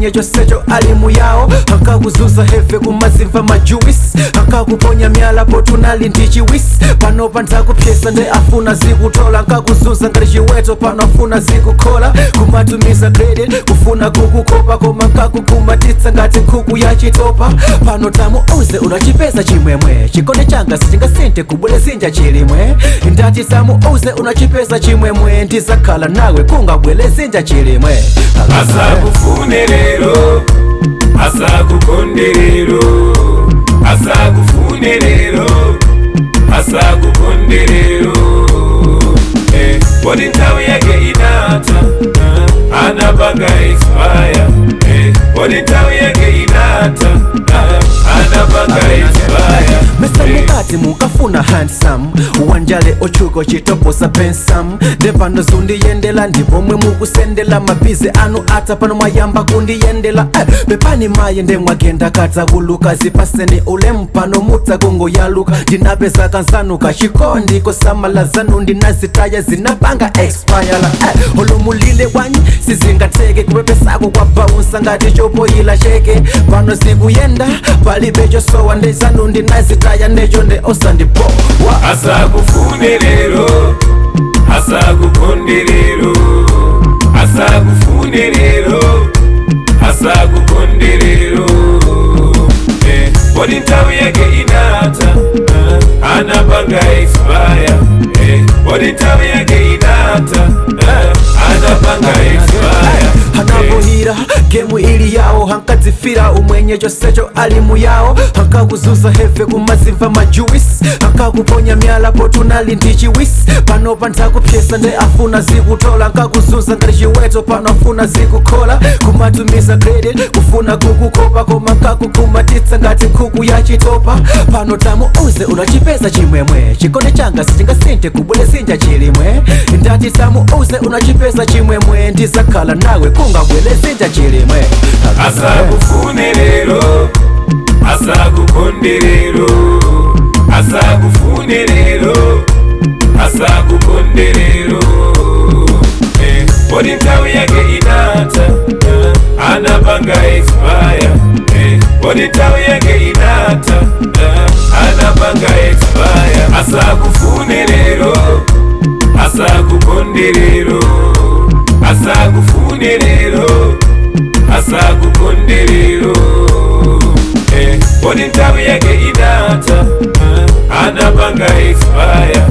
Umwenye chosecho ali muyawo. Ankakuzuza heavy kumazimva majuwisi, ankakuponya myala potunali ndi chiwisi. Pano pantakupyesa nde afuna zikutola, ankakuzuza ngati chiweto pano afuna zikukhola. Kumatumiza credit kufuna kukukopa, koma nkakukumatitsa ngati nkhuku ya chitopa. Pano tamuuze unachipeza chimwemwe, chikondi changa sichingasinthe kubwelezinja chilimwe. Ndati tamuuze unachipeza chimwemwe, ndizakhala nawe kungabwelezinja chilimwe. Asakufune lero, asakukonde lero, asakufune lero, asakukonde lero. Eh, poti nthawi yake inatha, anapanga expire. Eh, poti nthawi yake inatha, anapanga expire. Mesa Eh. mukati mukafuna handsome wanjale ochuko chitoposa pensam, ndepano zundiyendela ndipomwe mukusendela mabizi anu ata pano mwayamba kundiyendela. Pepani maye ndemwagenda katakuluka, zipaseni ulemu pano mutakungoyaluka. Ndinapeza kanzanu kachikondi kosamala zanu ndinazitaya zinapanga expire. Olomulile wanyi sizingateke kupepesako kwabaunsa ngati chopoyila cheke. Pano zikuyenda palibe chosowa, ndezanu ndinazitaya ndecho nde osandipowa. Asakufune lero, asakukonde lero, asakufune lero, asakukonde lero. Eh, poti nthawi yake inatha, anapanga expire. Eh, poti nthawi yake inatha, anapanga expire. Eh. Anapohira gemu ili yawo, hankadzifira umwenye chosecho ali muyawo. Ankakuzuza heavy kumazimva majuwisi, ankakuponya myala potunali ndi chiwisi. Pano pantakupyesa nde afuna zikutola, ankakuzuza ngati chiweto pano afuna zikukhola. Kumatumiza credit kufuna kukukopa, koma nkakukumatitsa ngati nkhuku ya chitopa. Pano tamuuze unachipeza chimwemwe, chikondi changa sichingasinthe kubwelezinja chilimwe. Ndati tamuuze unachipeza chimwemwe, ndizakhala nawe kungabwelezinja chilimwe. Asakufune lero, asakukonde lero, asakufune lero, asakukonde lero. Eh, poti nthawi yake inatha, anapanga expire. Eh, poti nthawi yake inatha, anapanga expire. Asakufune lero, asakukonde lero, asakufune lero, asakukonde lero. Eh, poti nthawi yake inatha, anapanga expire.